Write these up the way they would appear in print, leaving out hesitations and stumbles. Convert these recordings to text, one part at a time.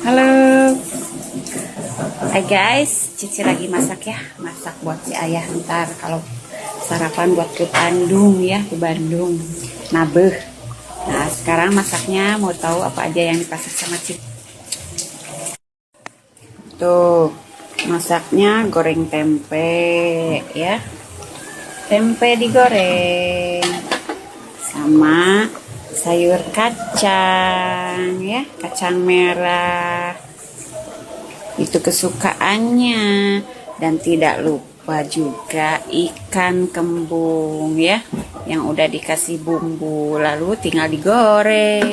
Halo. Hai guys, Cici lagi masak ya. Masak buat si ayah ntar kalau sarapan buat ke Bandung ya, ke Bandung. Nabeuh. Nah, sekarang masaknya mau tahu apa aja yang dimasak sama Cici. Tuh, masaknya goreng tempe ya. Tempe digoreng sama sayur kacang ya, kacang merah. Itu kesukaannya, dan tidak lupa juga ikan kembung ya, yang udah dikasih bumbu lalu tinggal digoreng.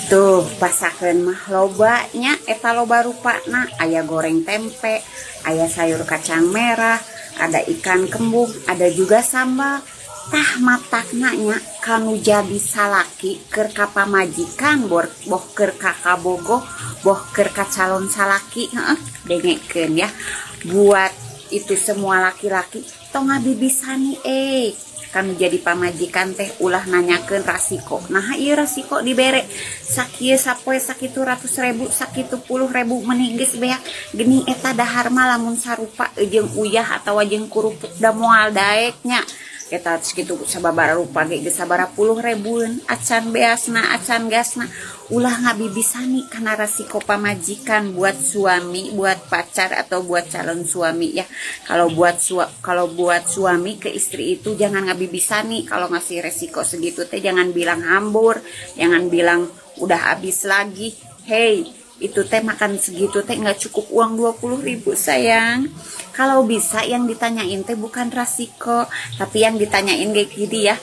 Tuh, pasakeun mah loba nya eta, loba rupana. Aya goreng tempe, aya sayur kacang merah, ada ikan kembung, ada juga sambal. Tah, matakna nya kanu jadi salaki keur ka pamajikan, boh keur ka kabogoh, boh keur ka calon salaki, heeh, dengekeun ya. Buat itu semua laki-laki, tong ngabibisani kanu jadi pamajikan teh ulah nanyakeun rasiko. Nah, ieu rasiko dibere sakieu sapoe, sakitu ratus ribu, sakitu puluh ribu, mending geus beak. Geuning eta dahar mah lamun sarupa jeung uyah atawa jeung kerupuk da moal daek nya. Eta segitu sababaraha rupa ge geus sabaraha puluh ribuan, acan beasna, acan gasna. Ulah ngabibisani kana rasiko pamajikan. Buat suami, buat pacar, atau buat calon suami ya. Kalau buat suami ke istri itu jangan ngabibisani. Kalau ngasih resiko segitu teh jangan bilang hambur, jangan bilang udah habis lagi. Hey, itu teh makan segitu teh nggak cukup uang 20 ribu, sayang. Kalau bisa yang ditanyain teh bukan rasiko, tapi yang ditanyain kayak gini ya.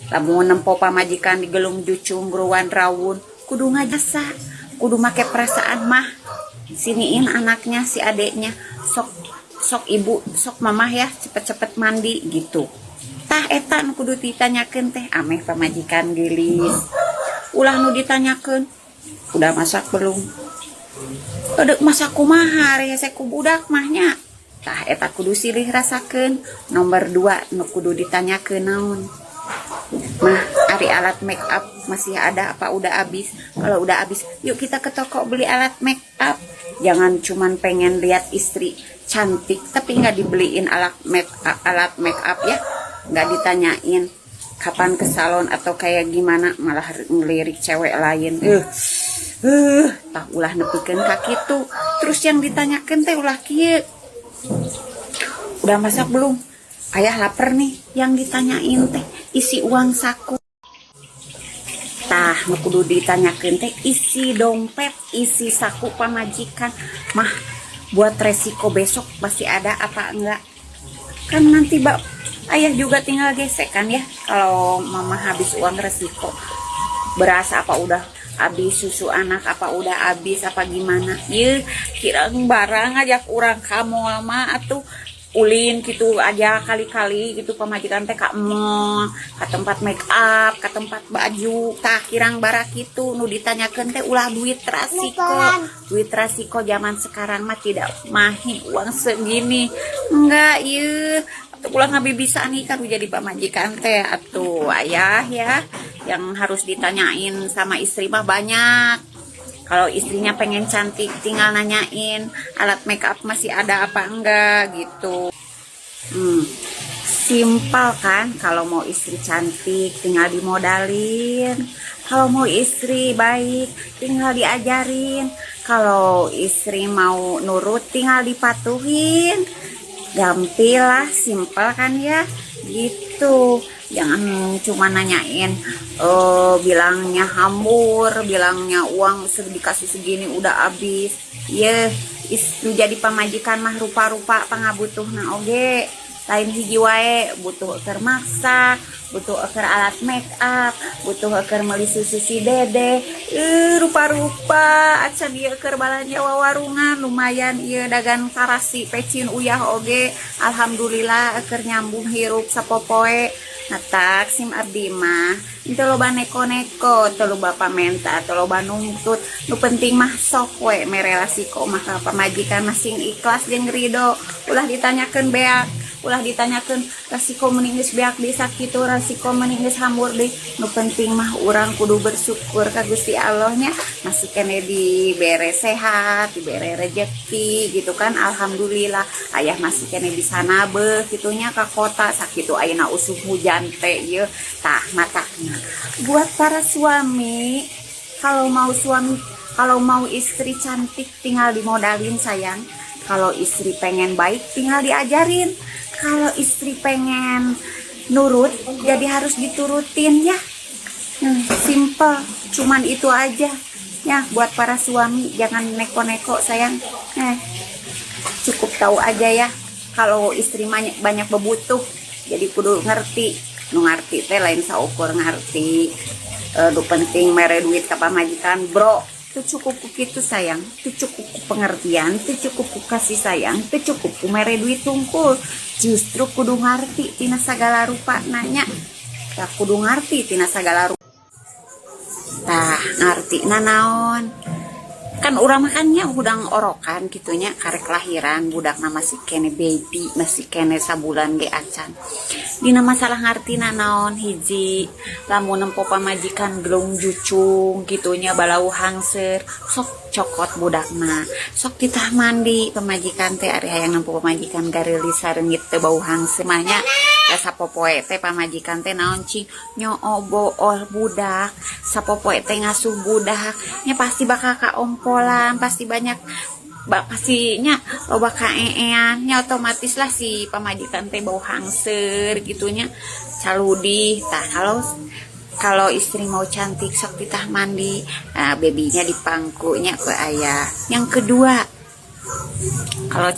Lamun nempo pamajikan digelung jucung ruan rawun, kudu ngajasa, kudu make perasaan. Mah, siniin anaknya, si adeknya, sok sok ibu, sok mamah ya, cepet-cepet mandi gitu. Tah, eta nu kudu ditanyakeun teh ameh pamajikan gelis. Ulah nu ditanyakeun, "Udah masak belum?" Udah masak kumaha, rese ku budak mah nya. Tah, eta kudu silih rasakeun. Nomor 2 nu kudu ditanyakeun naon? "Mah, ari alat make up masih ada apa udah habis? Kalau udah habis, yuk kita ke toko beli alat make up." Jangan cuman pengen lihat istri cantik tapi nggak dibeliin alat make up ya, nggak ditanyain kapan ke salon atau kayak gimana, malah ngelirik cewek lain. Tah, ulah nepikeun ka kitu. Terus yang ditanyakeun teh ulah kieu, "Udah masak belum? Ayah lapar nih." Yang ditanyain teh isi uang saku. Tah, nu kudu ditanyakeun teh isi dompet, isi saku pamajikan. "Mah, buat resiko besok masih ada apa enggak? Kan nanti bak ayah juga tinggal gesek kan ya, kalau mama habis uang resiko beras apa udah habis, susu anak apa udah habis, apa gimana." Ye, kirang barang ngajak urang ka mall mah atuh ulin gitu aja kali-kali gitu pamajikan teh ka mall, ka tempat make up, ka tempat baju. Tah, kirang barak gitu. Nu ditanyakeun teh ulah duit rasiko. Duit rasiko zaman sekarang mah tidak mahi uang segini, enggak. Iya, atuh ulah ngabibisani kan jadi pamajikan teh atuh ayah ya. Yang harus ditanyain sama istri mah banyak. Kalau istrinya pengen cantik, tinggal nanyain alat make up masih ada apa enggak gitu. Simpel kan? Kalau mau istri cantik, tinggal dimodalin. Kalau mau istri baik, tinggal diajarin. Kalau istri mau nurut, tinggal dipatuhin. Gampil lah, simpel kan ya? Gitu. Jangan cuma nanyain, bilangnya hambur, bilangnya uang dikasih segini udah habis. Ye, jadi pamajikan mah rupa-rupa pangabutuhna oge. Lain hiji wae, butuh keur masak, butuh keur alat make up, butuh keur meuli susu si dede, rupa-rupa. Acan ieu keur balanja wawarungan, lumayan ieu dagang tarasi, pecin, uyah oge. Alhamdulillah keur nyambung hirup sapopoe. Matak sim abdi mah teu loba neko-neko, teu loba pamenta, teu loba nuntut. Nu penting mah sok we mere rasiko mah ka pamajikan masing ikhlas jeung ridho. Ulah ditanyakeun beak. Ulah ditanyakeun resiko mending geus beak deui sakitu, resiko mending geus hambur deui. Nu penting mah urang kudu bersyukur ka Gusti Allah nya, masih keneh dibere sehat, dibere rejeki gitu kan. Alhamdulillah ayah masih keneh bisa nabeuh kitu nya ka kota sakitu. Ayeuna usum hujan teh ieu tah matakna. Buat para suami, kalau mau suami, kalau mau istri cantik, tinggal dimodalin, sayang. Kalau istri pengen baik, tinggal diajarin. Kalau istri pengen nurut, jadi harus diturutin ya. Simple, cuman itu aja ya. Buat para suami, jangan neko-neko, sayang. Cukup tahu aja ya, kalau istri banyak banyak bebutuh, jadi kudu ngerti. Nu ngerti teh lain saukur ngerti, nu penting mere duit ka pamajikan, bro. Itu cukup ku kitu, sayang. Itu cukup ku pengertian, itu cukup ku kasih sayang, itu cukup ku mere duit tungkul. Justru kudu ngerti tina sagala rupa nanya ya, kudu ngerti tina sagala rupa. Tah, ngerti na naon kan urang makannya hudang orokan gitunya, karek lahiran budakna, masih keneh baby, masih keneh sabulan ge acan. Dina masalah ngarti naon, hiji, lamun nempo pamajikan gelung jucung gitunya, balau hangseur, sok cokot budakna, sok titah mandi pamajikan teh. Ari hayang nempo pamajikan gareulis sareungit teu bau hangseur mah nya, sapopoe teh pamajikan teh naon cing nyoo bool budak, sapopoe teh ngasuh budak nya, pasti bakal kaompolan, pasti banyak pastinya loba kaeean nya, otomatis lah si pamajikan teh bau hangseur gitunya, caludi. Tah, kalau kalau istri mau cantik, sok titah mandi. Nah, babynya dipangkunya ke ayah. Yang kedua, kalau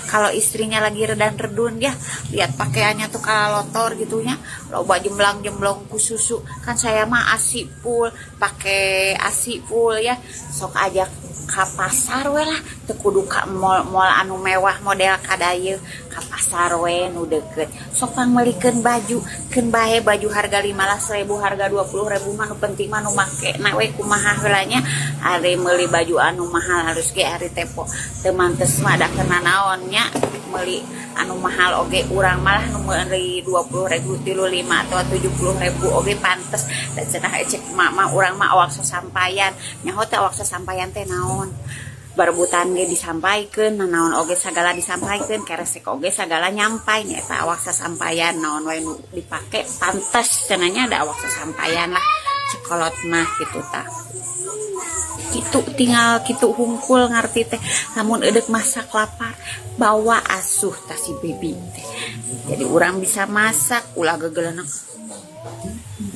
kalau istrinya lagi redan redun ya, lihat pakaiannya tuh kalau lotor gitunya, loba jemblang jemblong ku susu kan, saya mah asi full, pakai asi full ya, sok ajak ke pasar we lah. Teu kudu ka mall-mall anu mewah model kadayeuh, ka pasar we nu deket, sok pangmeulikeun baju. Keun bae baju harga 15.000, harga 20.000 mah, nu penting mah nu make na we kumaha heula nya. Ari meuli baju anu mahal harus ge ari tepo teu mantes mah, da kena naon nya meuli anu mahal oge. Urang malah nu meuli 20.000, 35 atau 70.000 oge pantes dan cenah cek mak mah. Urang mah awak sasampayan, nyaho teh awak sasampayan teh naon? Barebutan ge disampaikan, naon oge sagala disampaikan, keresek oge sagala nyampai nya. Eta awak sasampayan, naon wae nu dipake pantes cenah nya, ada awak sasampayan lah cek kolot mah gitu. Tah gitu, tinggal gitu hungkul ngerti teh. Lamun edek masak lapar, bawa asuh tah si baby teh, jadi orang bisa masak. Ulah gegelena,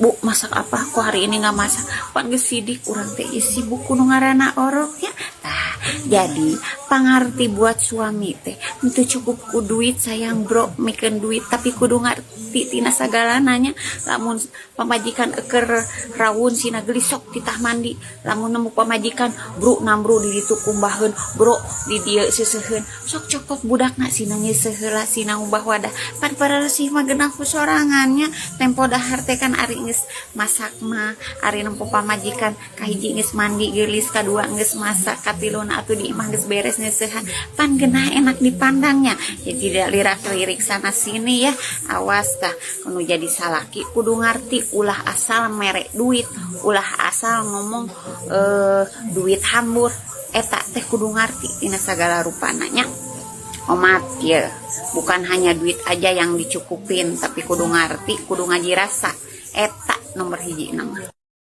"Bu, masak apa? Kok hari ini nggak masak?" Pan geus sidik urang teh isi buku nu ngaranna orok ya. Tah, jadi pangarti buat suami teh itu cukup ku duit, sayang, bro, mikeun duit, tapi kudu ngarti tina sagala nanya. Lamun pamajikan eker rawun sina geulis, sok titah mandi. Lamun nemu pamajikan bro nambro di ditu kumbaheun, bro, di dieu seuseuheun, sok cokot budakna, sina nyeuseuh heula, sina ngumbah wadah. Pan pareresih mah geunah ku sorangannya. Tempo dahar teh kan ari geus masak mah, ari nempo pamajikan kahiji geus mandi geulis, kadua geus masak, katiluna atuh di imah geus beres nyeuseuhan, pan geunah enak dipandangnya ya, tidak lirak-lirik sana sini ya. Awas tah, kudu jadi salaki kudu ngarti, ulah asal mere duit, ulah asal ngomong duit hambur. Eta teh kudu ngarti tina sagala rupana nya. Omat ya, bukan hanya duit aja yang dicukupin, tapi kudu ngarti, kudu ngaji rasa. Eta nomor hiji nama.